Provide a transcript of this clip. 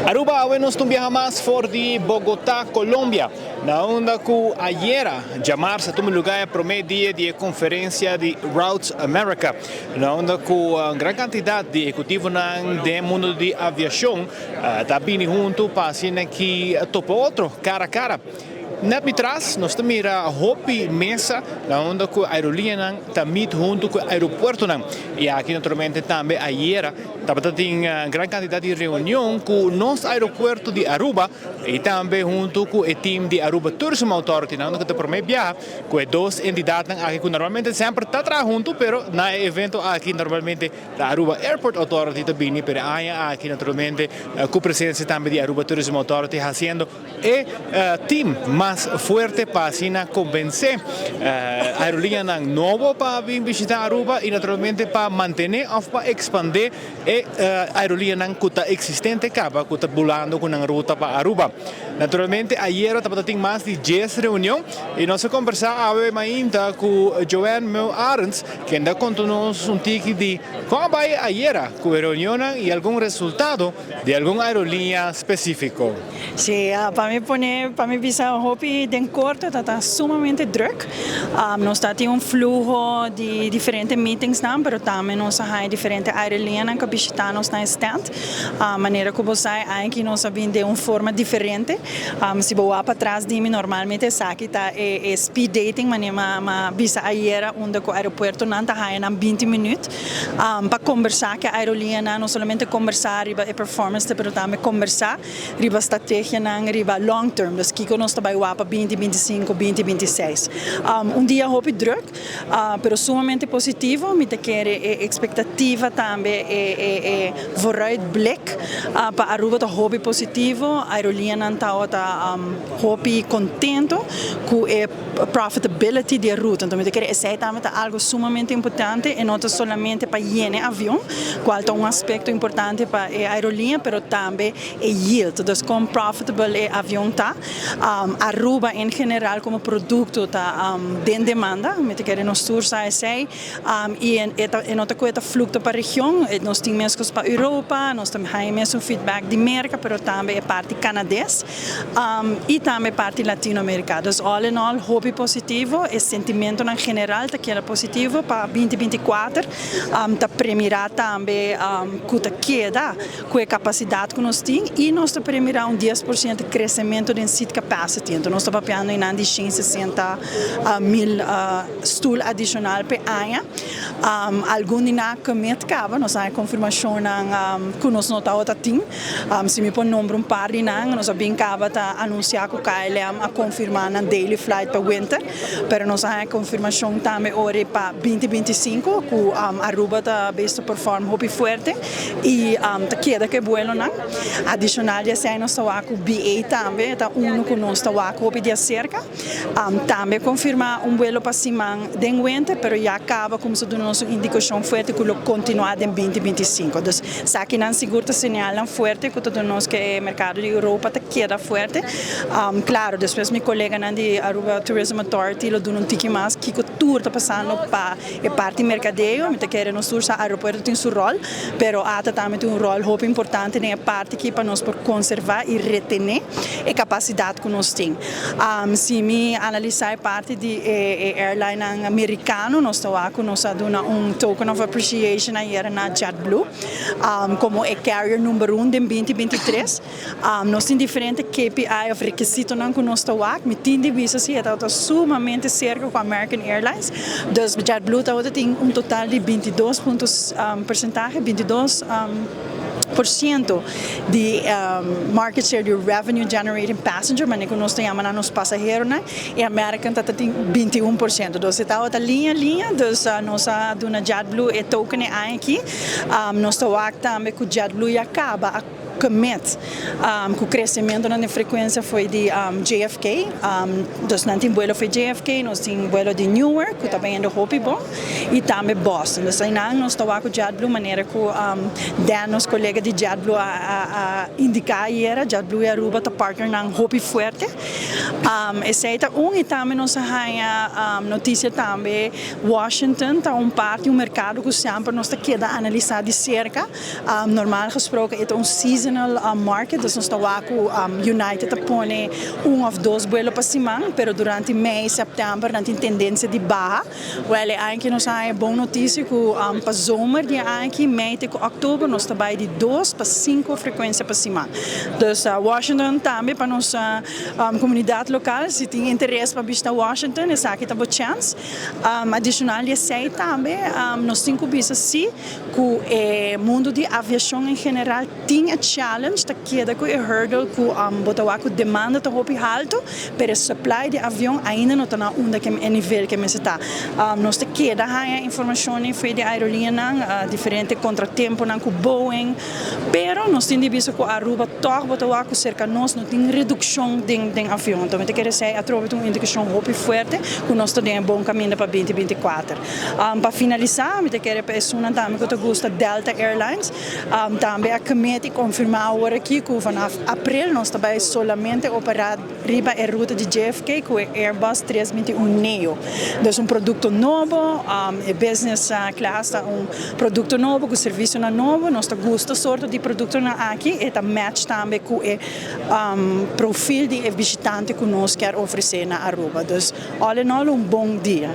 Aruba, awe nos ta un biaha mas for di Bogota, Colombia, na unda cu ayera, diamars, a tuma lugar e prome dia di conferencia di Routes America, na unda cu un gran cantidad di ehecutivonan den mundo di aviacion ta bini hunto pa asina aki topa otro cara a cara. Net mi tras, nos ta mira hopi mesa na unda cu aerolineanan ta meet hunto cu aeropuertonan. Y aki naturalmente tambe ayera tabata tin gran cantidad di reunion cu nos aeropuerto di Aruba y tambe hunto cu e team di Aruba Tourism Authority, na unda cu ta prome biaha cu e dos entidadnan aki cu normalmente semper ta traha hunto, pero na e evento aki normalmente ta Aruba Airport Authority ta bini, pero e aña aki naturalmente cu presencia tambe di Aruba Tourism Authority, haciendo e team mas fuerte pa asina convence aerolineanan nobo pa bin bishita Aruba y naturalmente pa mantene of pa expande e aerolineanan cu ta existente caba cu ta bulando cu nan ruta pa Aruba. Naturalmente ayera tabata tin mas di 10 reunion y nos a conversa awe mainta cu Joanne Meu Arends, kende a conta nos un tiki di con a bay ayera cu e reunionnan y algun resultado di algun aerolinea specifico. Si, pa mi pone, pa mi bisa hopi den corto, ta sumamente druk. Nos ta tin un fluho di diferente meetings nan, pero tambe nos a diferente aerolineanan cu bishita nos na stand. Manera cu bo sa, aki nos a bin den un forma diferente. Si bo wak patras di mi, normalmente esaki ta e speed dating, manera m'a bisa ayera, unda cu aeropuertonan ta haya nan 20 minuut pa conversa cu aerolinea, no solamente conversa riba e performance, pero tambe conversa riba strategianan riba long term. Dus kico nos ta bay wak pa 2025, 2026. Un dia hopi druk, pero sumamente positivo. Mi ta kere e expectativa tambe e vooruitblik pa Aruba ta hopi positivo. Aerolineanan ta hopi contento cu e profitability di ruta. Anto, mi ta kere esey tambe ta algo sumamente importante y no solamente pa yena avion, cual ta un aspecto importante pa e aerolinea, pero tambe e yield. Dus con profitable e avion ta. Aruba en general como producto ta den demanda, mi ta kere nos tur sa esey, y no ta cu ta fluctua pa region, nos tin mescos pa Europa, nos tambe tin mesun feedback di Merca, pero tambe e parti Canades y tambe parti Latinoamerica. Dus all in all, hopi positivo, e sentimento en general ta keda positivo pa 2024, ta premira tambe cu ta keda cu e capacidad cu nos tin y nos ta premira un 10% crecemento di seat capacity. Anto, nos ta papiando di 160 mil stoel adicional pa aña. Algun di nan a commit caba, nos tin confirmacion cu nos no ta tin. Si mi por nombra un par di nan, nos a bin caba ta anuncia cu KLM a confirma nan daily flight pa winter, pero nos tin confirmacion tambe ora pa 2025 cu Aruba ta best perform hopi fuerte y ta keda cu vuelonan. Adicional di esey, nos ta cu BA tambe, ta uno cu nos ta hopi di cerca. Tambe confirma un vuelo pa siman den winter, pero ya caba como si nos indicacion fuerte cu lo continua den 2025. Dus esakinan sigur ta señal fuerte cu tur nos cu e mercado di Europa ta keda fuerte. Claro, despues mi coleganan di Aruba Tourism Authority lo duna un tiki mas kico tur ta pasando pa e parti mercadeo, mi ta kere nos tur aeropuerto tin su rol, pero ATA tambe tin un rol hopi importante den e parti aki pa nos por conserva y retene e capacidad cu nos tin. Si mi analisa e parti di airline americano, nos ta cu nos a duna un token of appreciation ayera na JetBlue, como e carrier number 1 den 2023. Nos tin diferente KPI of rekisitonan cu nos ta wak, mi tin di bisa si ta sumamente cerca cu American Airlines. Dus JetBlue ta tin un total di 22 puntos porcentahe, 22% di market share di revenue generating passenger, mas cu nos ta yama nos pasaheronan, y American ta tin 21%. Dus ta liña liña, dus nos a duna JetBlue e token aki. Nos ta wak tambe cu JetBlue a caba a commit cu crecemento na frecuencia for di JFK. Dus nan tin vuelo for JFK, nos tin vuelo di Newark, cu tambe ta hopi bon, y tambe Boston. Dus ey nos ta cu JetBlue, manera cu Dan, nos colega di JetBlue, a indica ayera, JetBlue y Aruba ta partnernan hopi fuerte. Esey ta un y tambe nos a haya noticia tambe Washington ta un parti, un mercado cu semper nos ta keda analisa di cerca. Normaal gesproken e un seasonal. seasonal market, dus nos ta wak cu United ta pone un of dos vuelo pa siman, pero durante mei, september nan tin tendencia di baha. Wel, aki nos tin bon noticia cu pa zomer di aki, mei te october, nos ta bay di 2 pa 5 frecuencia pa siman. Dus Washington tambe, pa nos comunidad local, si tin interes pa bishita Washington, esaki ta bo chance. Adicional esey tambe, nos tin cu bisa si cu e mundo di aviacion en general tin e challenge, ta keda cu e hurdle cu bo ta wak cu demanda ta hopi halto, pero supply di avion ainda no ta na unda cu e nivel cu mester ta. Nos ta keda haya informacion for di aerolinea, diferente contratempo nan cu Boeing, pero nos tin di bisa cu Aruba toch bo ta wak cu cerca nos no tin reduccion den avion. Anto, mi kier bisa atrobe un indicacion hopi fuerte cu nos ta den bon caminda pa 2024. Pa finalisa, mi kier pa esunnan tambe cu gusta Delta Airlines, tambe a commit y confirma awor aki cu vanaf april nos ta bay solamente opera riba e ruta di JFK cu Airbus 321 Neo. Dus un producto nobo, e business class ta un producto nobo, cu servicio nobo, nos gusta sorto di producto aki, y ta match tambe cu e perfil di bishitante cu nos kier ofrece na Aruba. Dus, all in all, un bon dia.